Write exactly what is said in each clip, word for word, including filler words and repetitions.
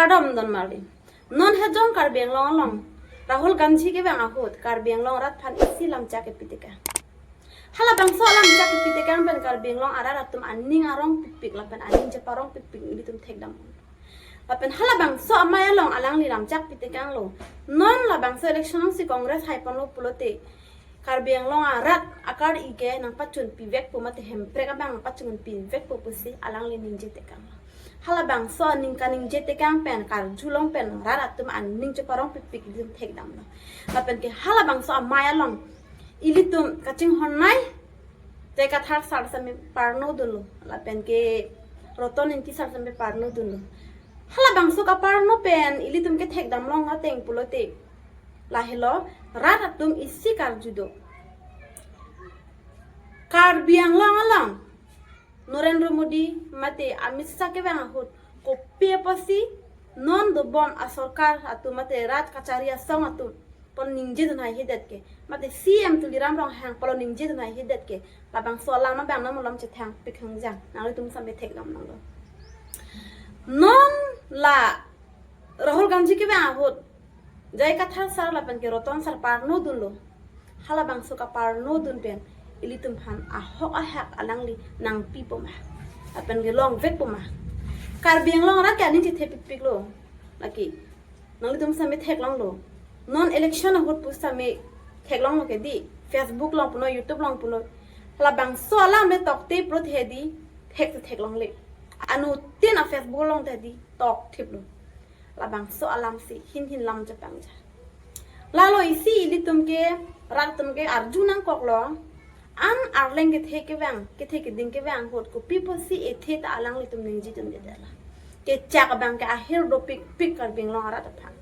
Kardom don marli. Non hejong Karbi Anglong along Rahul Gandhi kevang ahut Karbi Anglong arat aphan isi lamchak kepi tekang. Halabangso alamchak kepi tekang pen Karbi Anglong arat atum aning arong pikpik lapen aning cheparong pikpik ilitum thekdam. Lapen halabangso amei along alangli lamchak pi tekanglo. Non labangso election alongsi Congress haiponlo pulote Karbi Anglong arat akar ike nangpachun pivekpo mate Hemprek abang nangpachun pivekpo pusi alangli ningje tekang. Halabangso aning kaningje tekang pen karjulong pen rat atum aning cheparong pikpik ilitum thekdamlo. Lapen ke halabangso amei along ilitum kachinghon nai Jai Kathar sar sami parno dunlo, lapen ke Roton Engti sar sami parno dunlo. Halabangso kaparno pen ilitum kethekdam long ateng pulote lahelo, rat atum isi karju do. Karbi Anglong along Narendra Modi mate Amit Shah kevang ahut kopi apotsi non dobom asorkar atum mate rat kachari asong atum aphan ningje dun haihedet ke, mate C M Tuliram Ronghang aphan ningje dun haihedet ke, labangso alam abang non malom chethang pikhangjang, nanglitum sami thekdam longlo. Non la Rahul Gandhi kevang ahut Jai Kathar sar lapen ke Roton sar parno dunlo. Halabangso kaparno dun pen ilitum aphan ahok ahak alangli nangpipo ma, lapen ke longvekpo ma? Karbi Anglong arat ke aning chethe pikpiklo. Lake nanglitum sami theklonglo. Non election ahut pu sami theklonglo ke di. Facebook along punon, YouTube along punon. Labangso alam le tokte pro the di, thek theklongle. Anuttin a Facebook along the di tokthiplo. Labangso alamsi hin hin lam chepangja. Lalo isi ilitum ke, rat atum ke arju nangkoklo. An arleng kethe kevang, kethe keding kevang ahut kopi apotsi ethe ta alanglitum ningje dundedetlo. Kechak abang ke ahir dopikpik Karbi Anglong arat aphan.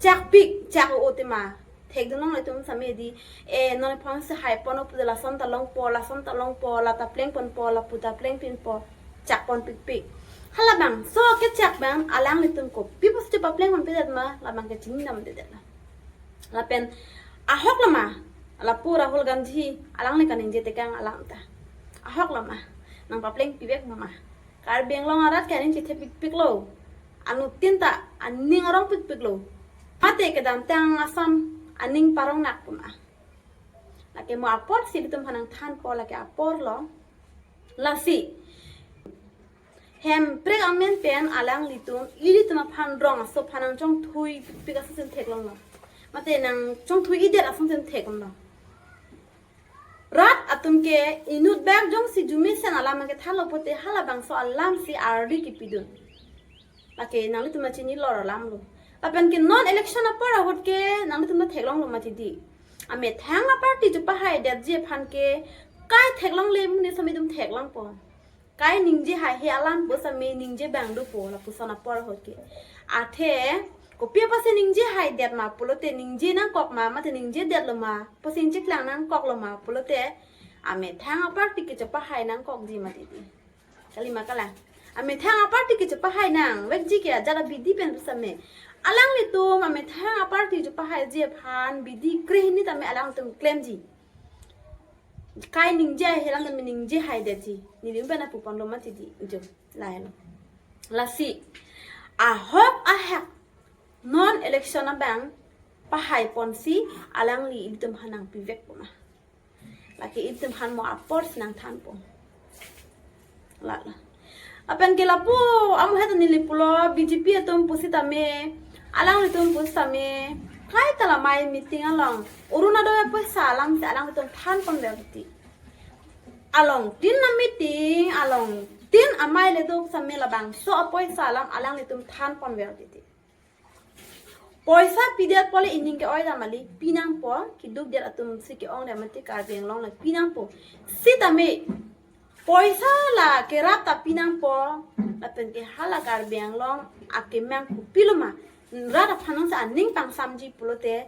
Chakpik, chak-o tema. Thekdun long ilitum sami di, e, non aphansi haiponpo, lason ta longpo, lason ta longpo, la ta plengponpo, lapu ta plengpinpo, chakpon pikpik. Halabangso kechak abang alanglitum kopi apotsi paplengponpedet ma, labang ke chinidamdedetlo. Lapen ahok lo ma, lapu Rahul Gandhi alangli kaningje tekang alam ta. Ahok lo ma, nangpapleng pivek ma? Karbi Anglong arat ke aning chethe pikpiklo. Anuttin ta aning arong pikpiklo. Mate kedamtang Assam aning parong nakpo ma? Lake mo apotsi ilitum aphan nangthanpo, lake aporlo. Lasi Hemprek amen pen alanglitum ilitum aphan rong aso aphan nangchongthui pikpik asonsi theklonglo. Mate nangchongthuidet asonsi theklonglo. Rat atum ke inut bak jongsi jumesen alam kethanlo pulote halabangso alamsi ardi kepidun. Lake nanglitum chinilo alamlo. Lapen ke non election apor ahut ke nanglitum theklonglo mati di. Amethang aparty chepahaidetji aphan ke kai theklongle, monit sami atum theklongpo. Kai ningje haihe alam pu sami ningje abang dopo lapuson apor ahut ke. Athe kopi apotsi ningje haidet ma pulote ningje nangkok ma, mate ningjedetlo ma, pusi ningje klang nangkoklo ma pulote amethang aparty ke chepahai nangkokji mati di. Kali ma kalang. Amethang aparty ke chepahai nangvekji ke ajat abidi pen pu sami. Alanglitum amethang aparty chepahaiji aphan bidi krehini tame alangtum klemji. Kai ningje haihe alam tame ningje haidetji. Neli pen apuponlo mati di jo. Lahelo. Lasi ahok ahak non election abang pahaiponsi alangli ilitum aphan nangpivekpo ma? Lake ilitum aphan mo aporsi nangthanpo. Lalo. Lapen ke lapu amuhet neli pulo B J P atum pusitame, alanglitum pusitame kaita lamai meeting along Orunodoi apoisa alamsi alanglitum thanponver titi. Along tin ameeting, along tin amei le do sami labangso apoisa alam alanglitum thanponver titi. Poisa pidet pule ining ke-oi dam kali, pinangpo, keduk det atumsi ke-ong dam mati, Karbi Anglong le pinangpo. Sitame poisa la kerap ta pinangpo, lapen ke hala Karbi Anglong akemang kopilo ma, rat aphan nangsi aning pangsamji pulote,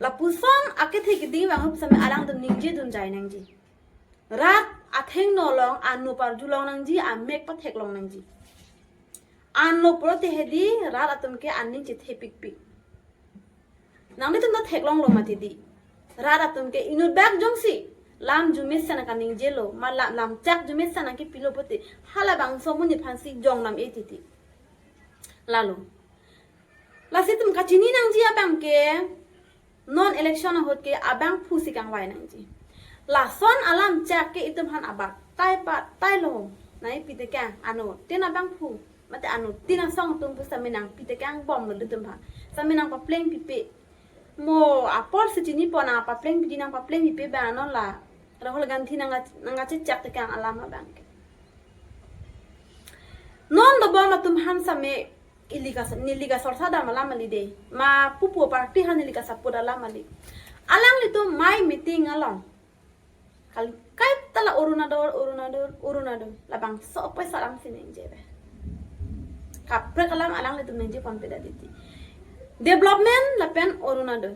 lapuson akethe keding vang hu sami alangtum ningje dunjai nangji. Rat athengno along ano parjulong nangji, amek patheklong nangji. Anlo pulote hedi rat atum ke aning chethepikpik. Nanglitum ta theklonglo mati di. Rat atum ke inut bak jongsi lam jumesen nangkaningjelo, ma lam, lamchak jumesen nangkepilo pulote halabangso amonit aphansi jong nam e titi. Lalo. Lasi itum kachini nangji abang ke, non election ahut ke abangphu si kangvai nangji. Lason alam chak ke itum aphan abatai patai lo. Nangpi tekang anuttin abangphu, mate anuttin asong atum pu sitame nangpi tekang bomlo itum aphan. Sitame nangpapleng pipe. Mo apor si chinipon, nangpapleng pidi, nangpapleng pipe abang non la Rahul Gandhi nang, nangkachechak tekang alam abang ke. Non dobom atum aphan sitame ili ka, neli kasorsa dam alam kali dei. Ma pupu party aphan neli ka-support alam kali. Alanglitum mai meeting along, kali kaita la Orunodoi, Orunodoi, Orunodoi. Labangso apot sarang si ningje be. Kaprek alam alanglitum ningjeponpe da titi. Development lapen Orunodoi.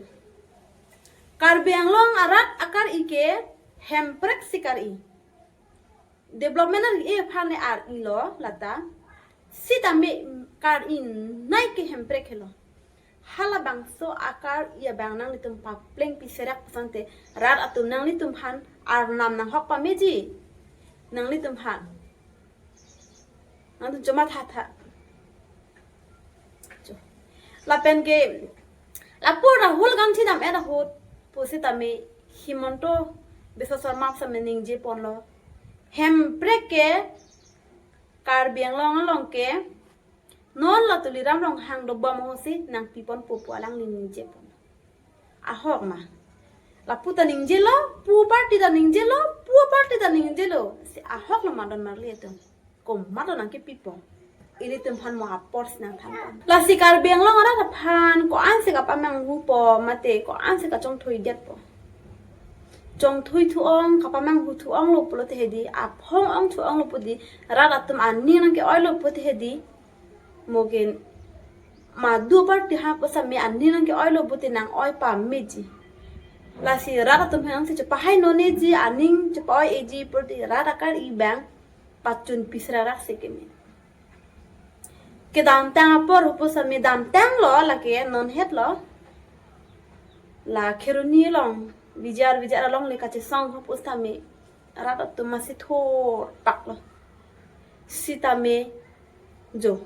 Karbi Anglong arat akar-i ke Hemprek si kar-i. Development ari-e aphan le ar-ilo lata. Sitame kar-i nai ke Hemprek helo. Halabangso akar-i abang nanglitum papleng piserak pusante rat atum nanglitum aphan arnam nanghok pameji. Nanglitum aphan. Nangtum chomathatha. Cho. Lapen ke lapu Rahul Gandhi dam-et ahut pusitame Himanta Biswa Sarma sitame ningjeponlo. Hemprek ke Karbi Anglong along ke non la Tuliram Ronghang dobom ahut si nangpiponpo pu alangli ningjepon. Ahok ma? Lapu ta ningjelo, pu party ta ningjelo, pu party ta ningjelo. Si ahok lo ma don marli atum. Komat lo nangkepipo? Ilitum aphan mo apor si nangthanpon. Lasi Karbi Anglong arat aphan ko-an si kapamanghupo, mate ko-an si kachongthuidetpo. Chongthui thu-ong, kapamanghu thu-onglo pulote hedi, aphong ong thu-onglo pu di, rat atum aning nangke-oilo pulote hedi. Mo ke madu party ha pusitame aning nangke-oilo pulote nang-oi pameji. Lasi rat atum aphan si chepahai noneji, aning chepa-oi-eji pulote rat akar-i abang pachun pisrarak si keme. Kedamtang apor pusitame damtanglo, lake non hetlo. La Kheroni along, Vijaiyar, Vijaiyar along le kachesong pusitame rat atum masi thorpaklo. Sitame jo,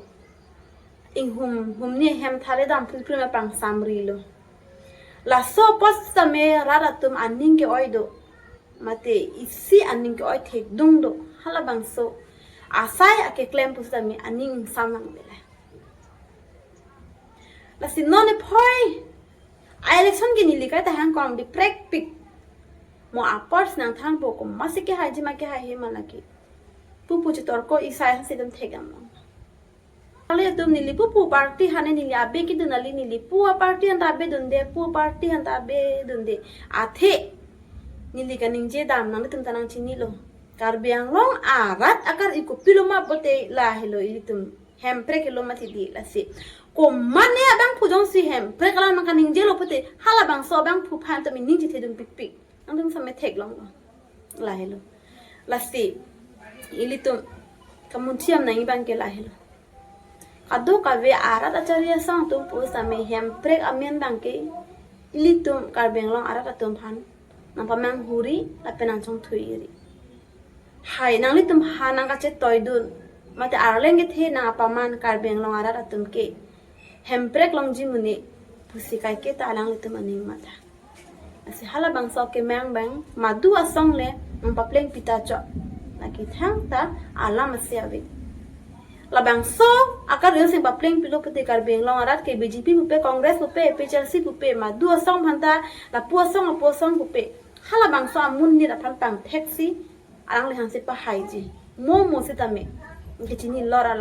inghum humni ahem thale dam phulphul ma pangsamrilo. Laso apot sitame rat atum aning ke-oi do, mate isi aning ke-oi thekdung do, halabangso asai akeklem pusitame aning ingsamlang bela. Lasi non ephoi a-election ke neli kaita hangkong di prekpik. Mo apor si nangthanpo, komat si kehaiji ma kehaihe ma lake. Pupu chetorko isai aphan si dam thek damlo. Kali atum neli pupu party aphan neli abe kedun kali, neli pu a-party aphan ta abe dunde, pu party aphan ta abe dunde. Athe neli kaningje dam nanglitum ta nangchinilo. Karbi Anglong arat akar-i kopilo ma pulote lahelo, ilitum Hemprek helo mati di lasi. Komat ne abangphu jongsi Hemprek alam nangkaningjelo pulote halabangso abangphu aphan tame ning chethedun pikpik. Nangtum sitame theklonglo. Lahelo. Lasi ilitum kamunchiam nangji abang ke lahelo. Kadokave arat achari asong atum pusitame Hemprek amen abang ke ilitum Karbi Anglong arat atum aphan nangpamanghuri lapen nangchongthuiri. Hai, nanglitum aphan nangkachetoidun, mate arleng kethe nangpaman Karbi Anglong arat atum ke Hemprek longji mune pusi kaiketa alanglitum aning matha. Lasi halabangso kemang abang madu asong le nangpapleng pita chok. Lake thangta alam asi ave. Labangso akar-i si papleng pilo pulote Karbi Anglong arat ke B J P pupe, Congress pupe, A P H L C pupe, madu asong aphanta, lapu asong apo asong pupe. Halabangso amonit aphan pangtheksi alangliphan si pahaiji. Mo mo sitame kechini lor alam.